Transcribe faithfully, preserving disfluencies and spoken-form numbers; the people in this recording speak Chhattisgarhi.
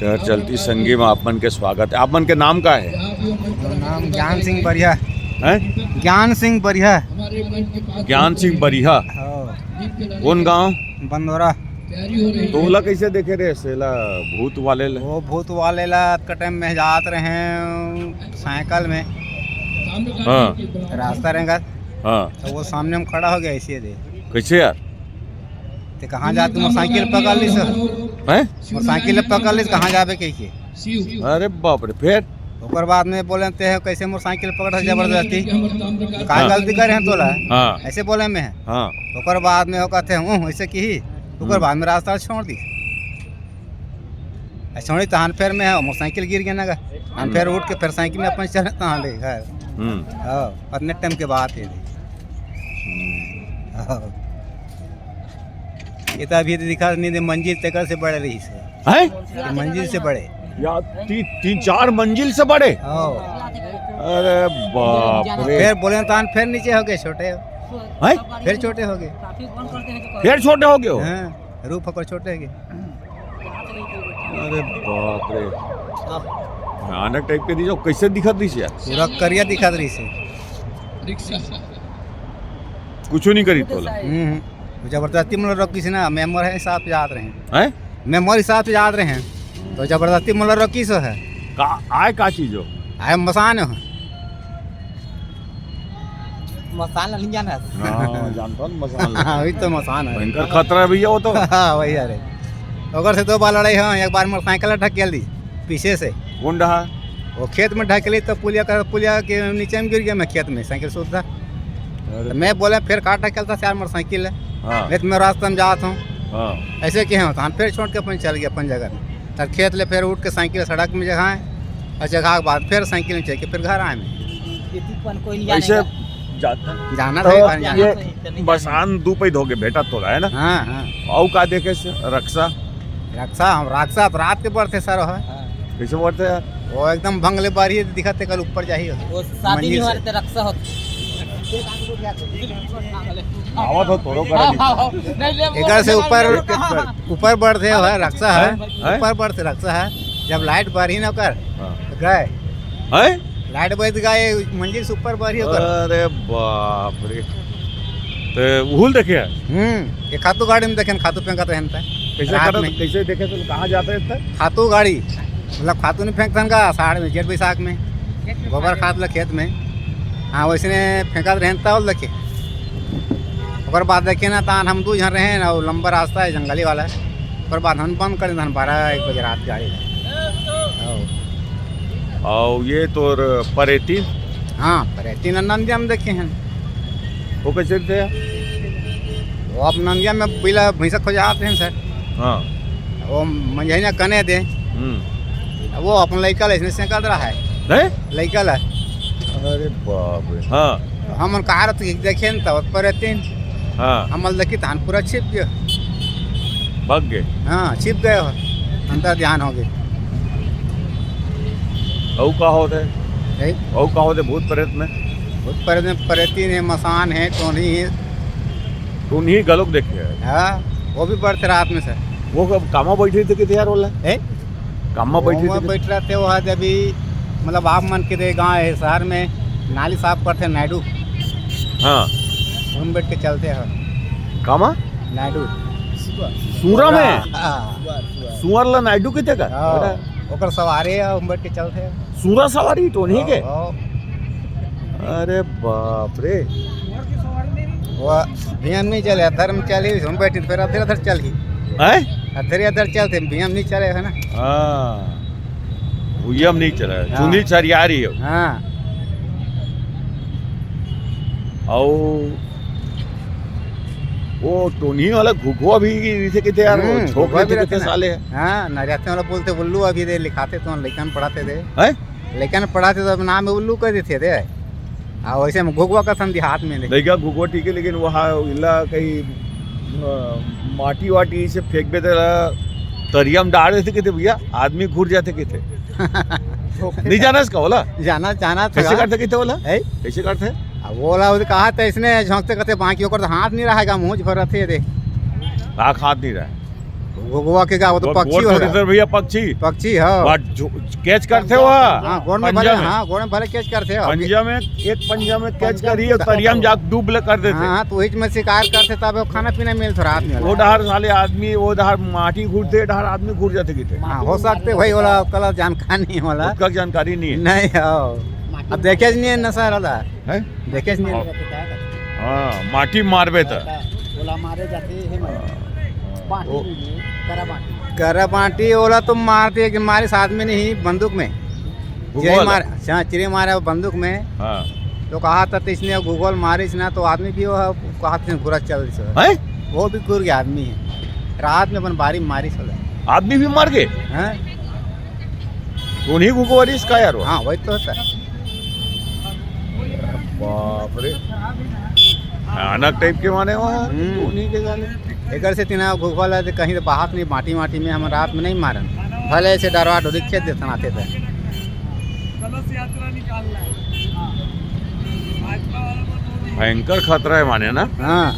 टहर चलती संगी में आप मन के स्वागत है। आप मन के नाम का है? मोर नाम ज्ञान सिंह बरिहा। हैं? ज्ञान सिंह बरिहा। ज्ञान सिंह बरिहा। हाँ। कौन गांव? बंदोरा। तो ओला कैसे देखे रहे सेला, भूत वाले ले? वो भूत वाले ला अतका टाइम में जात रहे साइकिल में। हाँ। रास्ता रहेगा। हाँ। तो वो सामने में खड़ा हो गया ऐसे दे। कैसे यार? ते कहाँ जात मोर साइकिल पकड़ लिस? हैं? मोर साइकिल पकड़ लिस, कहाँ जाबे कह के। अरे बाप रे, फिर? ओकर बाद में बोले, "ते कैसे मोर साइकिल पकड़ जबरदस्ती? का हाँ। गलती करे हैं तोला?" हाँ। ऐसे बोले में। हाँ। ओकर बाद में वो कहते हैं, "हूँ, ऐसे की।" ओकर हम्म। बाद में रास्ता छोड़ दी। आ छोड़ी तहन फेर में मोर साइकिल गिर गया ना गा। हम फेर उठ के फेर साइकिल में अपन चले तहाँ ले घर। हम्म। हाँ, अतने टाइम के बात है। हम्म। हाँ। ये तो अभी तो दिखा नहीं दे, मंजिल तेकर से बड़े रही से। हैं? ये मंजिल से बड़े। या ती-, तीन चार मंजिल से बड़े? हाँ। अरे बाप रे। फेर बोले तहन फेर नीचे हो गए छोटे। हैं? फेर छोटे हो गए। फेर छोटे हो गए हो? हाँ, रूप होकर छोटे हो गए। अरे बाप रे। भयानक टाइप के दिस, कैसे दिखत रहिस यार? पूरा करिया दिखत रहिस। कुछ नहीं करी तोला। हम्म, हम्म। जबरदस्ती में रोकिस ना, मैं मोर हिसाब से जात रहे। हैं? मैं मोर हिसाब से जात रहे। तो जबरदस्ती में रोकिस है। का, आय का चीज हो? आय मसान हो। मसान नहीं जाना। हाँ, जानता हूँ मसान। हाँ, वही तो मसान है। भयंकर खतरा है भैया वो तो। हाँ, वही अरे। ओकर से दो बार लड़ाई हो, एक बार मोटरसाइकिल ढकेल दी पीछे से। कौन डहा? वो खेत में ढकेली तो पुलिया कर, पुलिया के नीचे में गिर गया मैं खेत में, साइकिल सुद्धा। अरे। तो मैं बोले, "फिर का ढकेलता यार मोटरसाइकिल है?" हाँ। नहीं तो मैं रास्ता में जात हूँ। हाँ। ऐसे कहे हो, तो हम फिर छोड़ के अपन चल गए अपन जगह में। तब खेत ले फिर उठ के साइकिल सड़क में जगह है, और जगह के बाद फिर साइकिल में चढ़ के फिर घर आए मैं। खेती पर कोई नहीं ऐसे जाने का। जाता जाना तो था ही घर जाना। ये बसान दू पैद हो गए बेटा तोला, है ना? हाँ, हाँ। अउ का देखे से रक्षा? रक्षा, हम रक्षा तो रात के बढ़ते सर हो। हाँ। कैसे बढ़ते यार? वो एकदम भंगले बारी दिखते, कल ऊपर जाही हो। वो शादी मंजिल नहीं से। होते रक्षा होते। आवत हो तोरो करा हाँ, हाँ, हाँ। नहीं, ले, वो एकर से ऊपर, ऊपर बढ़ते हो, रक्षा है। हैं? ऊपर बढ़ते रक्षा है। जब लाइट बारी ना ओकर, हाँ। तो गए। हैं? लाइट बज गए, मंजिल से ऊपर बारी ओकर। अरे बाप रे। तो उहुल देखे है? हम्म, ये खातू गाड़ी में देखे, खातू फेंकत रहन था। कैसे रात करत, में। कैसे देखे तो कहाँ जाते रहता? खातू गाड़ी, मतलब खातू नहीं फेंकतन का, आषाढ़ में, जेठ बैसाख में, गोबर खाद ला खेत में। हाँ, वैसने फेंकत रहन तब देखे। ओकर बाद देखे ना, तान हम दू झन रहे ना, वो लंबा रास्ता है, जंगली वाला है। ओकर बाद हम बंद कर देन बारह एक बजे रात गाड़ी ला। हाँ। और ये तोर परेती? हाँ, परेती नंदन जी हम देखे हैं। वो कैसे थे? वो अपन नंदिया में बिला भैंसा खोजात हैं सर। हाँ। वो मंझैना कने दे। हम्म। वो अपन लइका ले, इसने सेंकत रहा है। हैं? लइका ले। अरे बाप रे। हाँ। हमन कहा रहते कि देखे न तब पर रहते हैं। हाँ। हमन देखी धान पूरा छिप गए। भाग गए। हाँ, छिप गए हो। अंदर ध्यान हो गए। अउ का होते? हैं? अउ का होते भूत प्रेत में? भूत प्रेत में परेती ने, मसान है, टोनी है। टोनी गलोक देखे है। हाँ, वो भी बढ़ते रात में सर। वो कब कामा बैठे थे किथे यार बोला? हैं? कामा बैठे ओमा थे? बैठ रहे थे, वो आज अभी, मतलब, आप मन के दे गाँव है, शहर में नाली साफ करते नायडू। हाँ। हम बैठ के चलते हैं। कामा? नायडू। सूरा में? हाँ। सुअर ला नायडू किथे का? हाँ, ओकर सवारी है, हम बैठ के चलते हैं। सूरा सवारी टोनी के? हाँ, हाँ। अरे बाप रे। वो भैया नहीं चले, अधर में चली, हम बैठे, फिर अधर, अधर चल गई। हैं? अधर, अधर चलते, भैया नहीं चले, है ना? हाँ। भैया नहीं चला, हाँ। चुनी छरियारी हो। हाँ। अउ वो टोनी वाला घुघुआ भी इसे किथे यार, वो हम्म, छोकरे घुघुआ भी थे किथे रहते ना। साले। हाँ, नरियाते वाला बोलते उल्लू अभी दे लिखाते तो लइकन पढ़ाते थे। हैं? लइकन पढ़ाते तो अब नाम उल्लू कर देते थे। हाँ, वैसे में घुघुआ का संधि हाथ में ले। लइका घुघुआ ठीक है, लेकिन वो हा-, इला कहीं, अ, माटी वाटी से फेंक दे तेला, तरिया में डाल देते किथे भैया, आदमी घुर जाते किथे। नहीं जाना इसका बोला? जाना, जाना कैसे था। करते किथे बोला? हैं? कैसे करते? अब बोला, वो कहा था इसने झोंकते करते बाकी ओकर तो हाथ नहीं रहेगा, मुंह भर रहते दे। आँख हाथ नहीं रहा। घुघुआ के का, वो तो वो पक्षी गोड़ हो थोड़ी गया। सर भैया, पक्षी। पक्षी, हाँ। वो जो कैच करथे वो। हाँ, गोड़ में भले, पंजा में। हाँ, गोड़ में भले कैच करथे हो। पंजा में, एक पंजा में कैच पंजा करी, में तरिया में जाके डूब ले कर देथे। हाँ, तो वही में शिकार करथे, तब वो खाना पीना मिलथे रात में। वो डहर साले आदमी, वो डहर माटी घुरथे, डहर आदमी घुर जाथे किथे। हाँ, हो सकथे भाई, ओला ओकर जानकारी नहीं होला। ओकर जानकारी नहीं है। नहीं हो। अब देखे नहीं है नशा रहता। हैं? देखे नहीं। हाँ। हाँ, माटी मारबे त। ओला मारे जाथे, हे मारे। बाँटी ओ। नहीं, करा बाँटी। करा बाँटी, ओला तो मारथे कि मारिस आदमी नहीं, बंदूक में। घुघुआ चिरे ला। मार, हाँ, चिरे मारे बंदूक में। हाँ। तो कहा था, तो इसने घुघुआ ल मारिस ना, तो आदमी भी वो कहा था, घुरा चल दिस। हैं? वो भी घुर गया आदमी है। रात में अपन बारी मारिस होला। आदमी भी मर गए? हैं? उन्हीं घुघुआ रिस का यार वो? हाँ, वही तो होता है। बाप रे, भयानक टाइप के माने वहाँ, हम्म। उन्हीं के जाने। एकर से तिना घुघुआ ला कहीं तो बाहर नहीं, माटी, माटी में हम रात में नहीं मारन, भले ऐसे डरवा डोरी खेत देथन आथे तो। भयंकर खतरा है माने ना। हाँ।